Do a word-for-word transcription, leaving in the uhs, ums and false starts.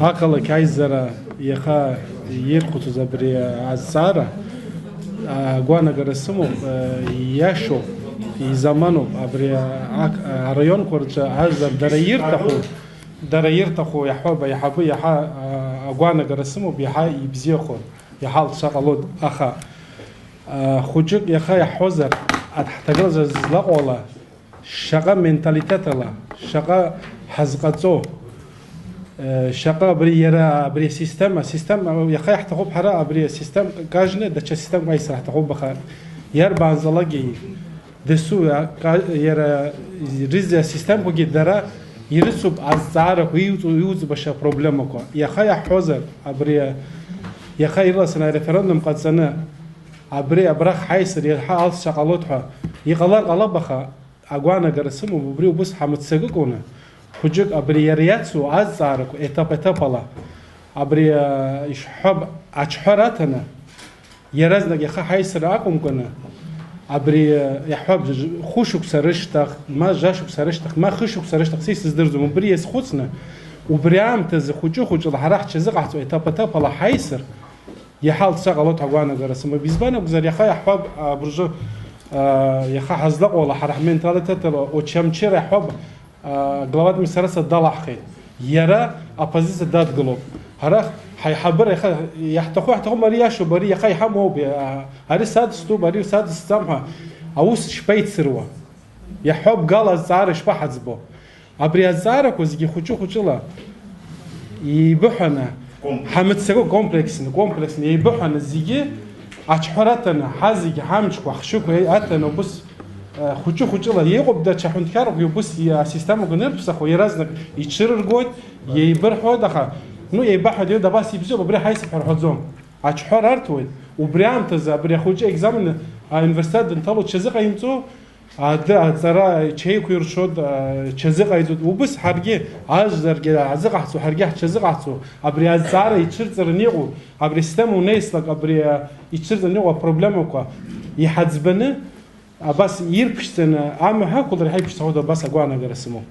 Ақалақь аизара иаха ирхәыцыз абри азҵаара, агәаанагара сымоуп, иашоуп, изаманоуп абри араионқәа рҿы ажәлар дара ирҭаху, дара ирҭаху, иаҳҳәап, аиҳабы иаҳа агәаанагара сымоуп, иаҳа ибзиахо, иаҳа лцәа ҟалоит, аха хәыҷык иаха иаҳҳәозар, ҳҭагылазаашьа злаҟоу ала, шаҟа менталитетала, шаҟа ҳазҟаҵо, шаҟа абри иара, абри асистема, асистема, иаха иаҳҭахуп ҳара абри асистема кажны, даҽа системак аисра ҳҭахуп, аха иарбанзаалакгьы дасу, иара рызегьы асистемақәагьы дара ирыцуп азҵаарақәа, иуҵу-, иуӡбаша апроблемақәа. Иаха иаҳҳәозар, абри, иаха ирласны ареферендум ҟаҵаны, абри абрахь ҳаисыр иаҳа алҵшәа ҟалоит ҳәа иҟалар ҟалап, аха агәаанагара сымоуп, убри убыс ҳамыццакыкәаны, хәыҷык абри иара иацу азҵаарақәа етап-етапала, абри, а, ишҳҳәап, аҿҳәара аҭаны, иаразнак иаха ҳаисра акәымкәаны, абри, а, иаҳҳәап, хәышықәса рышьҭахь, ма жәашықәса рышьҭахь, ма хышықәса рышьҭахь, са исыздырӡом, убри иазхәыцны, убри аамҭазы хәыҷы-хәыҷла ҳара ҳҽазыҟаҳҵо етап-етапала ҳаисыр, иаҳа алҵшәа ҟалоит ҳәа агәаанагара сымоуп. Избан акәзар, иаха иаҳҳәап, абыржәы, а, иаха ҳазлаҟоу ала, ҳара ҳменталитет ала, Очамчыра иаҳҳәап, а, глава администрациа далаҳхит. Иара аппозициа дадгылоуп. Ҳара ҳаиҳабыра иаха иаҳҭаху, иаҳҭахым, ари иашоуп, ари иаха иҳамоуп, а, ари садыступ, ари садысҵам ҳәа аус шԥеицыруа? Иаҳҳәап, гала азҵаара ишԥаҳаӡбо? Абри азҵаарақәа зегьы хәыҷы-хәыҷыла еибыҳәаны, ҳамыццакы комплексны, комплексны еибыҳәаны зегьы аҿҳәара аҭаны, ҳа зегьы ҳамчқәа, ҳшьықәа аҭаны убыс, э, хәыҷы-хәыҷыла иҟоуп, даҽа ҳәынҭқаррақәагьы убыс иа-, асистемақәа анырԥсахо, иаразнак иҽырыргоит, еибырҳәоит, аха, ну, еибаҳҳәоит, иуд абас ибзиоуп, абри ҳаисап ҳәа рҳәаӡом. Аҿҳәара арҭоит, убри аамҭазы абри ахәыҷы аекзамен, ауниверситет данҭало ҽазыҟаимҵо, Ада аҵара ачеиқәа иршоит, а, ҽазыҟаиҵоит. Убыс ҳаргьы ажәларгьы азыҟаҳҵо, ҳаргьы ҳҽазыҟаҳҵо, абри азҵаара ицәырҵраны иҟоу, абри асистема унеислак, абри, а, ицәырҵраны иҟоу апроблемақәа иҳаӡбаны, абас ирԥшӡаны амҩа ҳақәлар, иаҳа иԥшӡахоит, абас агәаанагара сымоуп.